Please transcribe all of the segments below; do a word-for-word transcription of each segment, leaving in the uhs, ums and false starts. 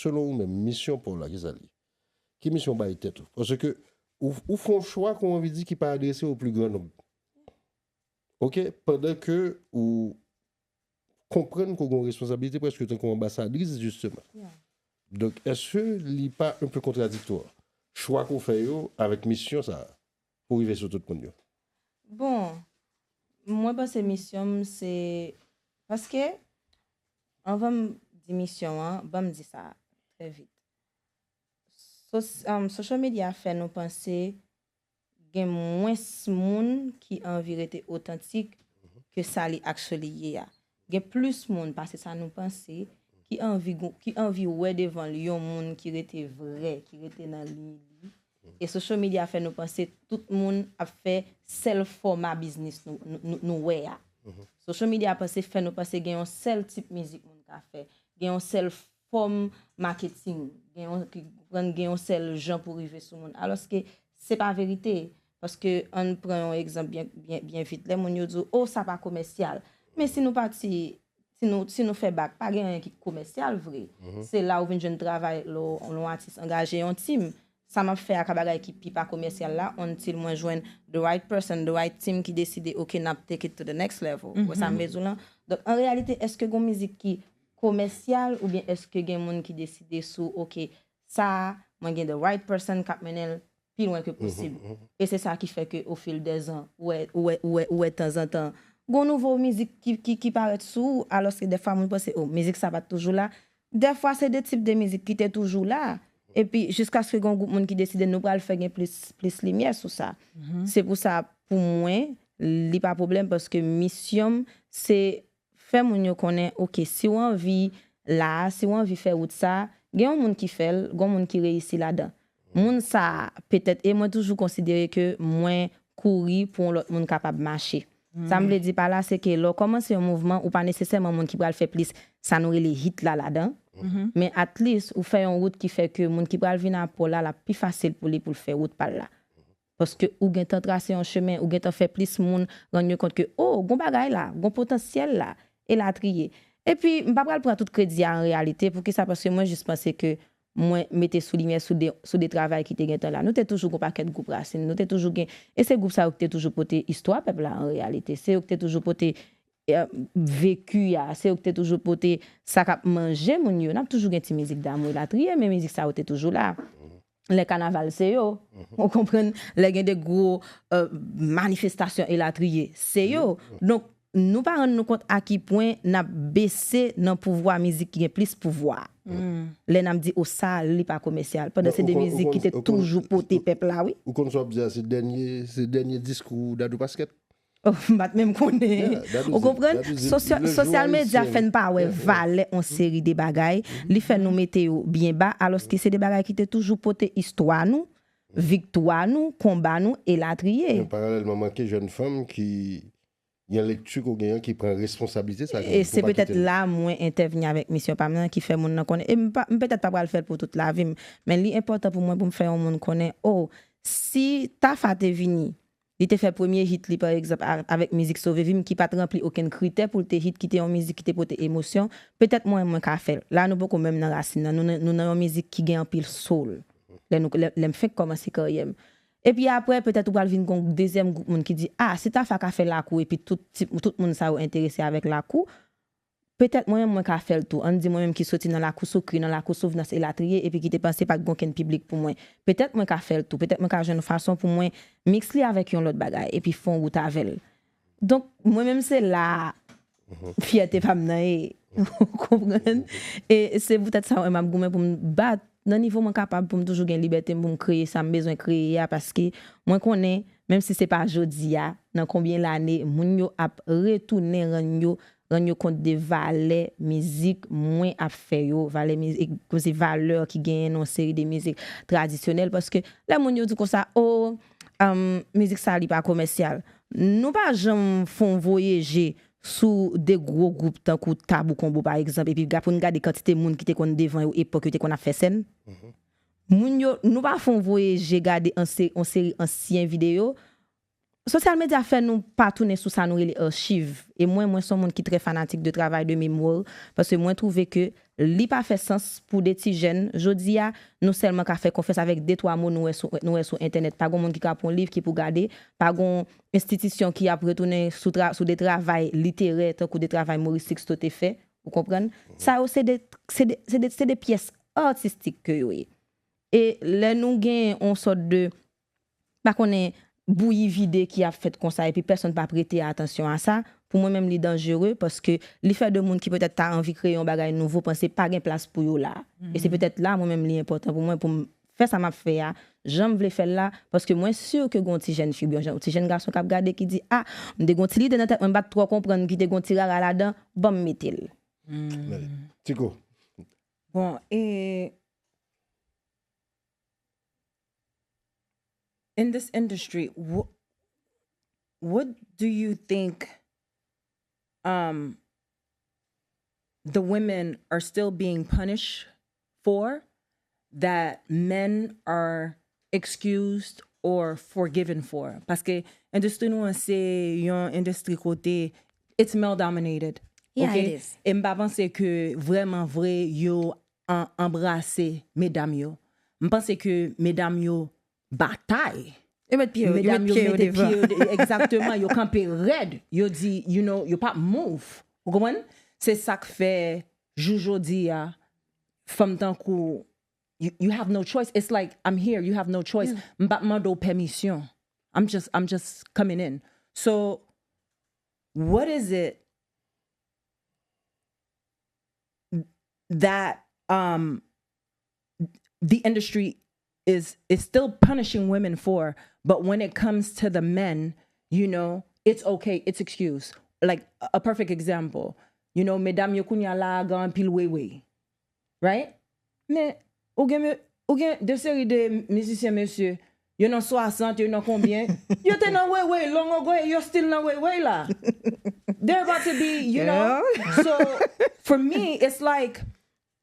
selon ou menm, misyon pa w la, ki sa l ye? Ki misyon w bay tèt ou? Paske ou, ou fè yon chwa, kon anvi di, ki pa adrese au plus grand nombre. Ok? Pandan ke ou konprann ke w gen yon responsablite prèske tankou anbasadris, jisteman. Donk, èske li pa un peu contradictoire? Chwa ke w fè yo avèk misyon sa a, pou rive sou tout moun yo. Bon, mwen panse misyon m se, paske, anvan m di misyon an, ban m di sa trè vit. Sos- um, social media fè nou panse gen mwens moun ki anvi rete otantik ke sa li actually ye a. Gen plis moun pase sa nou panse ki anvi, ki anvi wè devan l yon moun ki rete vrè, ki rete nan liy li. E social media fè nou panse tout moun ap fè sèl fòma biznis nou, nou, nou wè a. Social media panse fè nou panse gen yon sèl tip mizik moun ka fè, gen yon sèl fòm maketing, gen yon, ki pran gen yon sèl jan pou rive sou moun. Alòske se pa verite. Paske ann pran yon egzanp byen, byen, byen vit. Lè moun yo di w, oh, sa pa komèsyal. Men si nou pati, si nou, si nou fè bak, pa gen anyen ki komèsyal vre. Se la ou vin jwenn travay lè w, lè w atis angaje yon tim. Sa m ap fè a ka bagay ki pi pa komèsyal la, until mwen jwenn the right person, the right team ki deside, ok, n ap take it to the next level. Ou wè sa m vle di w lan? Donk, an reyalite, èske gen yon mizik ki komèsyal oubyen èske gen moun ki deside sou, ok, sa a, mwen gen the right person k ap mennen l pi lwen ke posib. E se sa ki fè ke au fil des ans, ou wè, ou wè, ou wè, ou wè tanzantan, gon nouvo mizik ki, ki, ki parèt sou ou, alòske dèfwa moun panse, oh, mizik sa pa t toujou la. Dèfwa se de tip de mizik ki te toujou la. Epi, jiskaske gon gwoup moun ki deside nou pral fè gen plis, plis limyè sou sa. Se pou sa, pou mwen, li pa pwoblèm paske misyon m, se fè moun yo konnen, ok, si w anvi la a, si w anvi fè wout sa a, gen yon moun ki fè l, gon moun ki reyisi ladan. Moun sa a, petèt, e mwen toujou konsidere ke mwen kouri pou yon lòt moun kapab mache. Sa m vle di pa la, se ke lè w kòmanse yon mouvman, ou pa nesesèman moun ki pral fè plis sa nou rele hit la ladan. Men at least, ou fè yon wout ki fè ke moun ki pral vin apre w la, l ap pi fasil pou li pou l fè wout pa l la. Paske ou gentan trase yon chemen, ou gentan fè plis moun rann yo kont ke, oh, gon bagay la, gon potansyèl la, elatriye. Epi, m pa pral pran tout kredi a an reyalite. Poukisa? Paske mwen jis panse ke mwen mete sou limyè sou de, sou de travay ki te gentan la. Nou te toujou gon pakèt gwoup rasin. Nou te toujou gen, e se gwoup sa yo ki te toujou pote istwa pèp la an reyalite. Se yo ki te toujou pote, eh, veki a. Se yo ki te toujou pote sa k ap manje moun yo. N ap toujou gen ti mizik damou elatriye, men mizik sa yo te toujou la. Lè kanaval, se yo. Ou konprann? Lè gen de gwo, eh, manifestasyon elatriye, se yo. Donk, nou pa rann nou kont a ki pwen n ap bese nan pouvwa mizik ki gen plis pouvwa. Lè n ap di, o, sa, li pa komèsyal. Pandan se de mizik ki te toujou pote pèp la, wi. Ou konn sa w ap di a, se dènye, se dènye diskou Dadou Pasquet. Oh, m pa t menm konnen. Ou konprann? Sosyal medya fè n pa wè valè yon seri de bagay. Li fè nou mete yo byen ba, alòske se de bagay ki te toujou pote istwa nou, viktwa nou, konba nou, elatriye. Men paralèlman, manke jèn fanm ki gen lekti ke w genyen ki pran responsablite sa. E se petèt la mwen entèvni avèk misyon pa m nan ki fè moun nan konnen. E m pa, m petèt pa pral fè l pou tout lavi m, men li enpòtan pou mwen pou m fè yon moun konnen, o, si Tafa te vini, li te fè premye hit li, pa egzanp, a-, avèk mizik Sove Vi m ki pa t ranpli okenn kritè pou l te hit, ki te yon mizik ki te pote emosyon, petèt mwen, mwen ka fè l. La, nou poko menm nan rasin nan. Nou nan, nou nan yon mizik ki gen anpil soul. Lè nou, lè, lè m fenk kòmanse karyè m. Epi apre, petèt ou pral vin gon dezyèm gwoup moun ki di, a, si Tafa ka fè lakou epi tout, ti, tout moun sa yo enterese avèk lakou, petèt mwen menm mwen ka fè l tou. Ann di mwen menm ki soti nan lakou Soukri, nan lakou Souvnans elatriye, epi ki te panse pa t gon kenn piblik pou mwen. Petèt mwen ka fè l tou. Petèt mwen ka jwenn fason pou mwen miks li avèk yon lòt bagay, epi fè yon wout avè l. Donk, mwen menm se la fyète pa m nan ye. Ou konprann? E se poutèt sa mwen m ap goumen pou m bat nan nivo mwen kapab pou m toujou gen libète m pou m kreye sa m bezwen kreye a, paske mwen konnen, menm si se pa jodi a, nan konbyen lane, moun yo ap retounen rann yo, rann yo kont de valè mizik mwen ap fè yo, valè mizik, kòmsi valè ki genyen nan yon seri de mizik tradisyonèl, paske lè moun yo di konsa, o, um, mizik sa li pa komèsyal. Nou pa janm fè yon voye je sou de gwo gwoup tankou Tabou Konbo, pa egzanp, epi ga-, pou n gade kantite moun ki te konn devan yo epòk yo te konn ap fè sèn. Moun yo, nou pa fè yon voye je gade anse-, yon seri ansyen videyo, Sosyal medya fè nou pa tounen sou sa nou rele achiv. E mwen, mwen se yon moun ki trè fanatik de travay de memwa, paske mwen twouve ke li pa fè sans pou de ti jèn. Jodi a, nou sèlman ka fè konfyans avèk de twa mo nou wè sou, nou wè sou entènèt. Pa gen moun ki ka pran liv ki pou gade, pa gen enstitisyon ki ap retounen sou, tra, sou de travay literè, tankou de travay Maurice Sixto te fè. Ou konprann? Sa yo, se de, se de, se de, se de pyès atistik ke yo ye. E lè nou gen yon sòt de, pa konnen, bouyi vide ki ap fèt konsa, epi pèsonn pa prete atansyon a sa, pou mwen menm, li danjere, paske li fè de moun ki petèt ta anvi kreye yon bagay nouvo panse pa gen plas pou yo la. E se petèt la, mwen menm, li enpòtan pou mwen, pou m fè sa m ap fè a, jan m vle fè l la, paske mwen si ke gen yon ti jèn fi, oubyen yon ti jèn gason k ap gade ki di, a, m te gen yon ti lide nan tèt mwen, m pa t twò konprann, ki te gen yon ti rara ladan, ban m mete l. Tiko. Bon, e in this industry, what, what do you think um, the women are still being punished for that men are excused or forgiven for? Paske endistri nou an se yon endistri kote it's male dominated. Yeah, Okay? It is. E m pa panse ke vrèman vre yo an, anbrase medam yo. M panse ke medam yo batay. Yo met pye yo, yo Medam met yo pye yo mete pye yo devan. de- egzakteman, yo kanpe rèd, yo di, you know, yo pa move. Ou konprann? Se sa k fè jou jodi a, fanm tankou, you, you have no choice. It's like, I'm here, you have no choice. M pa mande w pèmisyon. I'm just, I'm just coming in. So, what is it that um the industry is is still punishing women for, but when it comes to the men, you know, it's okay, it's excused. Like a perfect example, you know, medam yo kounye a la gen anpil wewe, right? Men ou gen me- ou gen de seri de mizisyen mesye, yo nan swasant, yo nan konbyen, yo te nan wewe long ago e yo still nan wewe la. They're about to be, you know. So for me, it's like,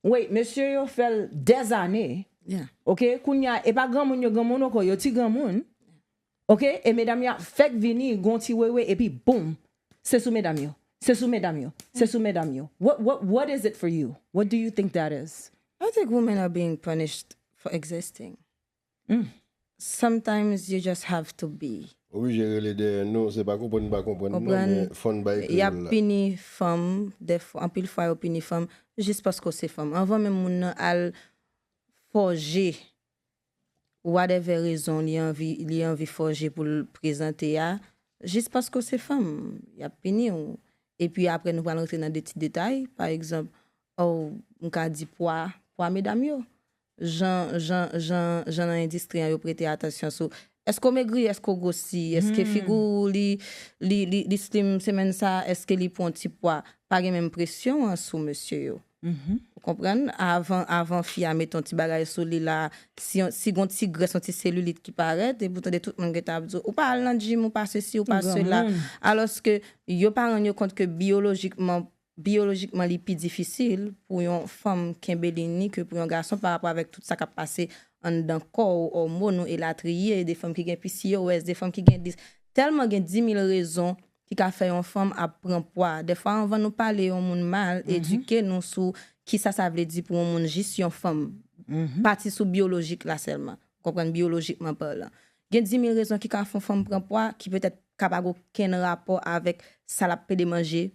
wait, mesye yo fè l dèzane. Yeah. Ok, kounye a, e pa granmoun yo granmoun ankò, yo ti granmoun. Ok, e medam yo ap fèk vini, gon ti wewe, epi boum, se sou medam yo. Se sou medam yo. Se sou medam yo. What, what, what is it for you? What do you think that is? I think women are being punished for existing. Mm. Sometimes you just have to be. Oblije rele dèyè nou, se pa konprann pa konprann non, Konprann, men fòn bay Y ap kreyòl la. Pini fanm, dèfwa, anpil fwa yo pini fanm, jis paske w se fanm. Anvan menm moun nan al fòje, whatever rezon li anvi, li anvi fòje pou l prezante a, jis paske w se fanm, y ap pini w. Epi apre nou pral rantre nan de ti detay, pa egzanp, oh, m ka di pwa, pwa medam yo. Jan, jan, jan, jan nan endistri an yo prete atansyon sou, èske w megri, èske w gwosi, èske figi w li, li, li, li slim semèn sa, èske li pran ti pwa, pa gen menm presyon an sou mesye yo. Ou konprann? Avan, avan fi a met yon ti bagay sou li la, si, yon- si gon ti grès, yon ti selilit ki parèt, epi w tande tout moun gentan ap di w, ou pa al nan gym, ou pa sesi, ou pa sela. Alòske yo pa rann yo kont ke biyolojikman, biyolojikman li pi difisil pou yon fanm kenbe li ni ke pou yon gason pa rapò avèk tout sa k ap pase anndan kò w, òmòn ou elatriye, de fanm ki gen P C O S, de fanm ki gen dis. Tèlman gen dimil rezon ki ka fè yon fanm ap pran pwa. Dèfwa, anvan nou pale yon moun mal, edike nou sou kisa sa vle di pou yon moun jis yon fanm. Pati sou biyolojik la sèlman. Konprann, biyolojikman palan. Gen dimil rezon ki ka fè yon fanm pran pwa, ki petèt ka pa gen okenn rapò avèk sa l ap pede manje,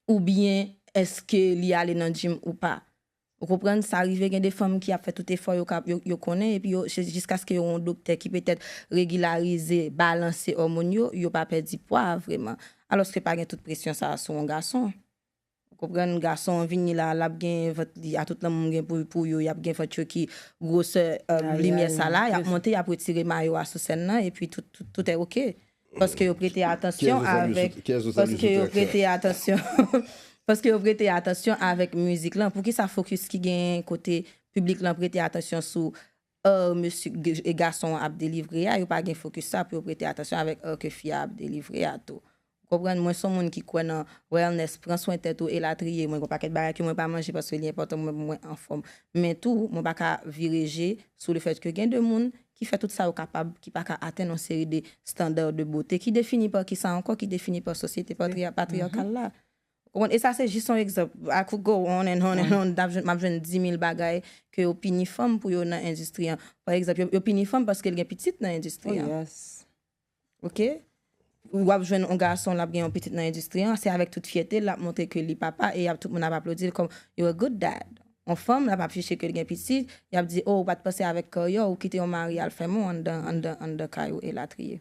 oubyen èske li ale nan gym ou pa. Ou konprann, sa rive gen de fanm ki ap fè tout efò yo, ka- yo, yo konnen, epi yo, se jiskaske yo yon doktè ki petèt regilarize, balanse òmòn yo, yo pa pèdi pwa vreman. Alòske pa gen tout presyon sa a sou yon gason. Ou konprann, gason an vini la, l ap gen vant li, a tout lanmou m gen pou, pou yo, y ap gen vant yo ki gwosè, euh, limyè sa la, y ap monte, y ap retire mayo a sou sèn nan, epi tout, tout, tout est ok. Paske yo prete atansyon avèk, paske yo prete atansyon, paske yo prete atansyon avèk mizik lan. Poukisa fokis ki gen kote piblik lan prete atansyon sou, euh, mesye, g- e gason an ap delivre a, yo pa gen fokis sa pou yo prete atansyon avèk, euh, ke fi a ap delivre a tou. Ou konprann? Mwen se yon moun ki kwè nan wellness, pran swen tèt ou, elatriye. Mwen gen yon pakèt bagay ke mwen pa manje paske li enpòtan pou mwen, pou mwen anfòm. Men tou, mwen pa ka vire je sou le fèt ke gen de moun ki fè tout sa yo kapab, ki pa ka atenn yon seri de standard de beauté ki defini pa kisa ankò, ki defini pa sosyete patriya-, patriyakal la. Ou konprann? E sa se jis yon egzanp. I could go on and on and on. M ap jwenn, m ap jwenn dis mil bagay ke yo pini fanm pou yo nan endistri an. Pa egzanp, yo, yo pini fanm paske l gen pitit nan endistri an. Yes. Ok? W ap jwenn yon gason, l ap gen yon pitit nan endistri an, se avèk tout fyète l ap montre ke li papa e y ap, tout moun ap aplodi l kòm "you're a good dad". Yon fanm, l ap afiche ke l gen pitit, y ap di, "Oh, ou pa t panse avèk karyè, ou kite yon mari al fèmen w anndan, anndan, anndan kay ou," elatriye.